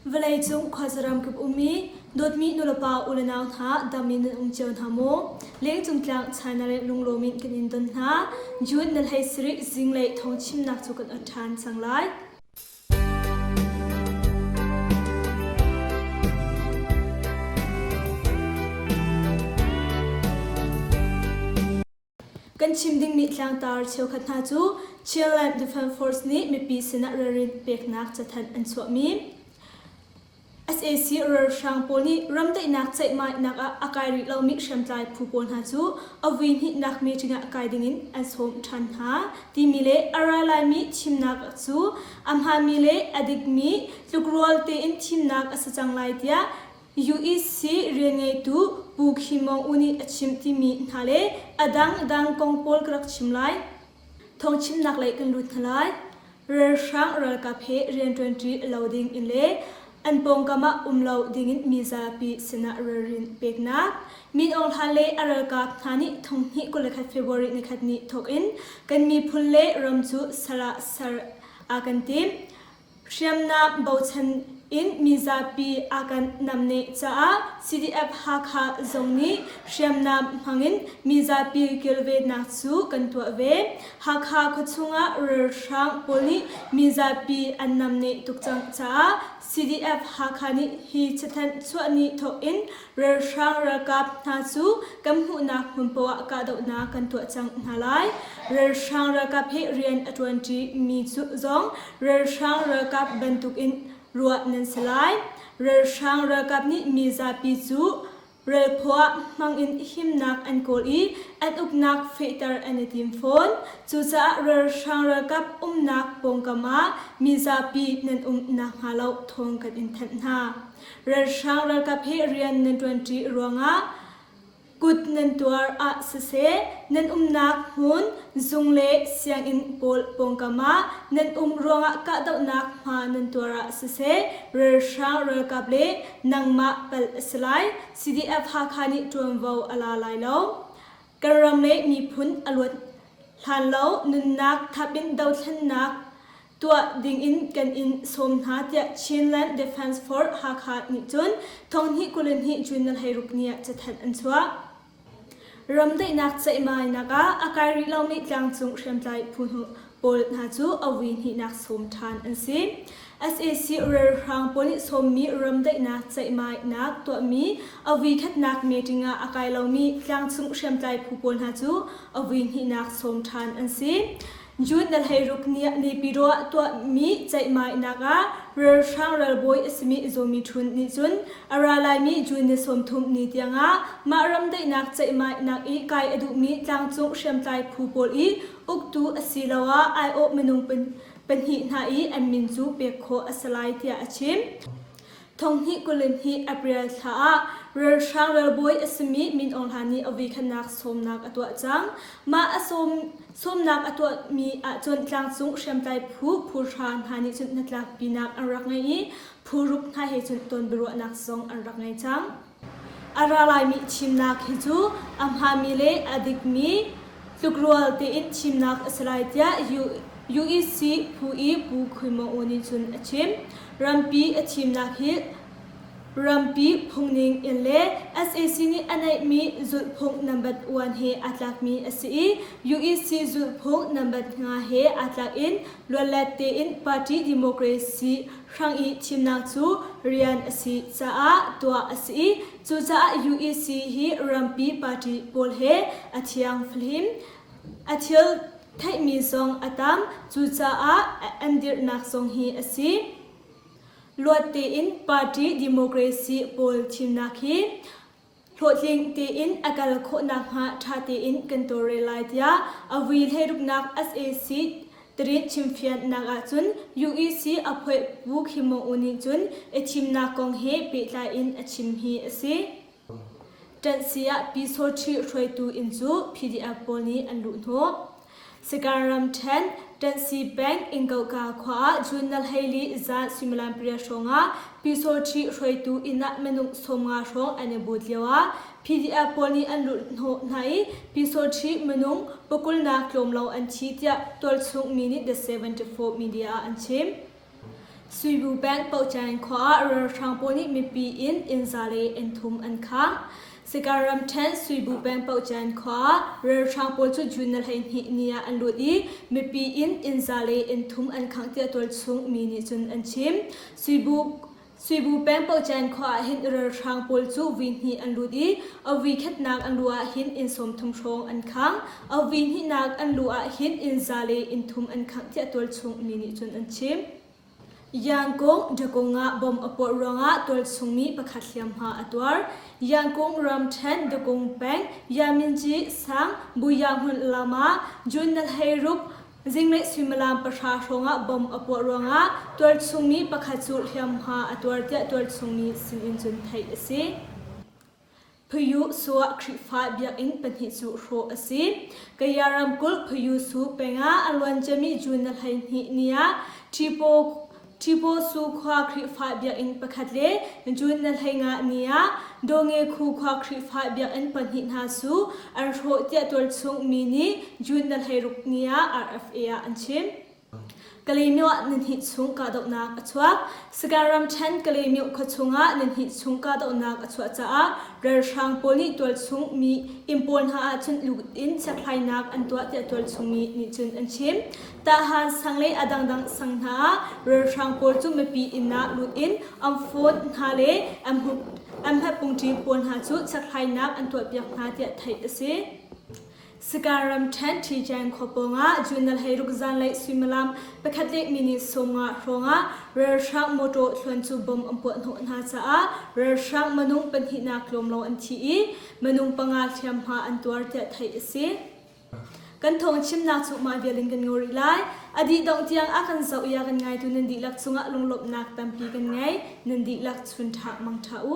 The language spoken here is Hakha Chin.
Vawleicung khuazaram kip ummi dawtmi nulepa ulenau hna dam in nan um cio hna maw? Lengcung tlang China le lunglawm in kan in don hna. June na hlei sarih zinglei thawngchimnak cu kan ot ṭhan cang lai. Kan chim dingmi tlangtar cheukhat hna cu Chinland Defence Force nih mipi sinah ralrin peknak cathanh an chuahmi, sac ralhrang pawl nih ramdaihnak ceihmainak ah a kai rih lomi hriamtlai phu pawl hna cu a vui hnihnak meeting ah kai dingin an sawm ṭhan hna timi le a ra laimi thimnak cu a hmaanmi le a dikmi tlukrual tein thimnak a si cang lai tiah UEC rianngeitu Pu Khin Maung U nih a chim timi hna le a dangdang kong pawl ka rak chim lai. Thawngchimnak lei kan lut hna lai. Ralhrang ralkap he rianṭuanṭi lo ding in le an pawngkam ah um lo dingin mizapi sinah ralrin peknak. Min Aung Hlaing le a ralkap hna nih thonghnih 21 February nikhat ni thawk in kan miphun le ram cu sal ah ser a kan tim. Hriamnam bochan in mizapi a kan namneh caah CDF Hakha zong nih hriamnam hmangin mizapi kilvennak cu kan tuah ve. Hakha khuachung ah ralhrang pawl nih mizapi an namneh tuk cang caah CDF Hakha nih hi cathanh chuah ni thawk in ralhrang ralkap hna cu kan hmuhnak hmun poah ah kahdohnak kan tuah cang hna lai. Ralhrang ralkap he rian a ṭuanṭi mi cu zong ralhrang ralkap bantukin ruah nan si lai. Ralhrang ralkap nih mizapi cu ralphaw hmangin himnak an kawl i an uknak fehter an i tim fawn. Cucaah ralhrang ralkap umnak pawngkam ah mizapi nan um nakhnga lo thawng kan in thanh hna. Ralhrang ralkap he rian nan ṭuanṭi ruangah kut nan tuar ah siseh, nan umnak hmun, zung le sianginn pawl pawngkam ah nan um ruangah kahdohnak hma nan tuar ah siseh, ralhrang ralkap le nangmah palh a si lai. CDF Hakha nih ṭuanvo a la lai lo. Kan ram le miphun a luat hlan lo nunnak thap in dothlennak tuah dingin kan in sawm hna tiah Chinland Defence Force Hakha nih cun thonghnih 22 June 16 ni ah cathanh an chuah. Ramdaihnak ceihmainak ah a kai rih lomi tlangcung hriamtlai phu pawl hna cu a vui hnihnak sawm ṭhan an si. Sac ralhrang pawl nih sawmmi ramdaihnak ceihmainak tuahmi a vui khatnak meeting ah a kai lomi tlangcung hriamtlai phu pawl hna cu a vui hnihnak sawm ṭhan an si. June na hleiruk ni ah Naypyidaw ah tuahmi ceihmainak ah ralhrang ralbawi a simi Zaw Thun nih cun a ra laimi June ni 30 ni tiangah mah ramdaihnak ceihmainak i kai a duhmi tlangcung hriamtlai phu pawl i uktu asiloah aiawh minung pahnih hna i an min cu pek khawh a si lai tiah a chim. Thonghnih 22 April thla ah ralhrang ralbawi a simi Min Aung Hlaing nih a vuikhatnak sawmnak a tuah cang. Mah a sawm, sawmnak a tuahmi ahcun tlangcung hriamtlai phu phu hra hna nih cun hnatlakpinak an rak ngei i phu ruk hna he cun ton biaruahnak zong an rak ngei cang. A ra laimi thimnak hi cu a hmaanmi le a dikmi tlukrual tein thimnak a si lai tiah UEC phu i Pu Khui Maung Oo nih cun a chim. Rampi a thimnak hi rampi phungning in le sac nih a neihmi zulhphung nambat uan he aa tlakmi a si i UEC zulhphung nambat nga he aa tlak in luatlet tein party democracy hrang i thimnak cu rian a si caah tuah a si i cucaah UEC hi rampi party pawl he a thiang fahlim. A thil theihmi zong a tam, cucaah an dirhnak zong hi a si. Luat tein party democracy pawl thimnak hi hlawhtling tein a kal khawh nakhnga ṭha tein kan tawlrel lai tiah a vui hleiruknak sac Tarit chimfiannak ahcun UEC a phoih Pu Khim Maung Oo nih cun i thimnak kong he pehtlai in a chim hi a si. Ṭanhsi ah Pyisawṭhi hruaitu inn cu PDF pawl nih an luhhnawh. Sagaing ramṭhen Ṭanhsi peng Ingkohka khua ah June na 14 zan suimilam pariat hrawngah Pyisawṭhi hruaitu inn ah minung 50 hrawng an i but lioah PDF pawl nih an luhhnawh hna i Pyisawṭhi minung pakulnak tlawm lo an thi tiah tualchung mi nih The 74 Media ah an chim. Suibu peng Pohcain khua ah ralhrang pawl nih mipi inn inn za le inn thum an khangh. Sika ramṭhen Suibu peng Pohcain khua ah ralhrang pawl cu June na 12 ni ah an lut i mipi inn inn za le inn thum an khangh tiah tualchung mi nih cun an chim. Suibu Suibu peng Pohcain khua ah hin ralhrang pawl cu vui hnih an lut i a vui khatnak an luh ah hin inn 30 hrawng an khang. A vui hnihnak an luh ah hin inn za le inn thum an khangh tiah tualchung mi nih cun an chim. Yangkung Dakung ah bom a puah ruangah tualchungmi pakhat hliamhma a tuar. Yangkung ramṭhen Dakung peng Yaminci sang Buyahmun lam ah June na 16 Zinglei suimilam pahra hrawngah bomb a puah ruangah tualchungmi pakhat cu hliamhma a tuar tiah tualchungmi sinin cun theih a si. Phayu Suah Khrihfa biakinn pahnih cu hrawh a si. Kaya ramkulh Phayu Su pengah a luanciami June na 12 ni ah Ṭhipo Ṭhipo Su khua Khrihfa biakinn pakhat le June na 15 ni ah Dawnge Khu khua Khrihfa biakinn pahnih hna cu an hrawh tiah tualchung mi nih June na 16 ni ah RFA ah an chim. Kalaymyo ah nihnih chung kahdohnak a chuak. Sagaing ramṭhen Kalaymyo khuachung ah nihnih chung kahdohnak a chuah caah ralhrang pawl nih tualchung mi inn pawl hna ah cun lut in chekhlainak an tuah tiah tualchung mi nih cun an chim. Tahan sang le a dangdang sang hna ah ralhrang pawl cu mipi inn ah lut in an phone hna le an hmetpungṭi pawl hna cu chekhlainak an tuahpiak hna tiah theih a si. Sagaing ramṭhen Ṭhijan khua pawngah June 16 zanlei suimilam pakhat le minute 50 hrawngah ralhrang mawṭaw thluan cu bomb an puah hnawh hna caah ralhrang minung pahnihnak tlawm lo an thi i minung panga hliamhma an tuar tiah theih a si. Kan thawng chimnak cu mah vial in kan ngol rih lai. A dih dongh tiang a kan zoh i a kan ngaitu nan dihlak cungah lunglawmhnak tampi kan ngei. Nan dihlak chun ṭha mang ṭha u.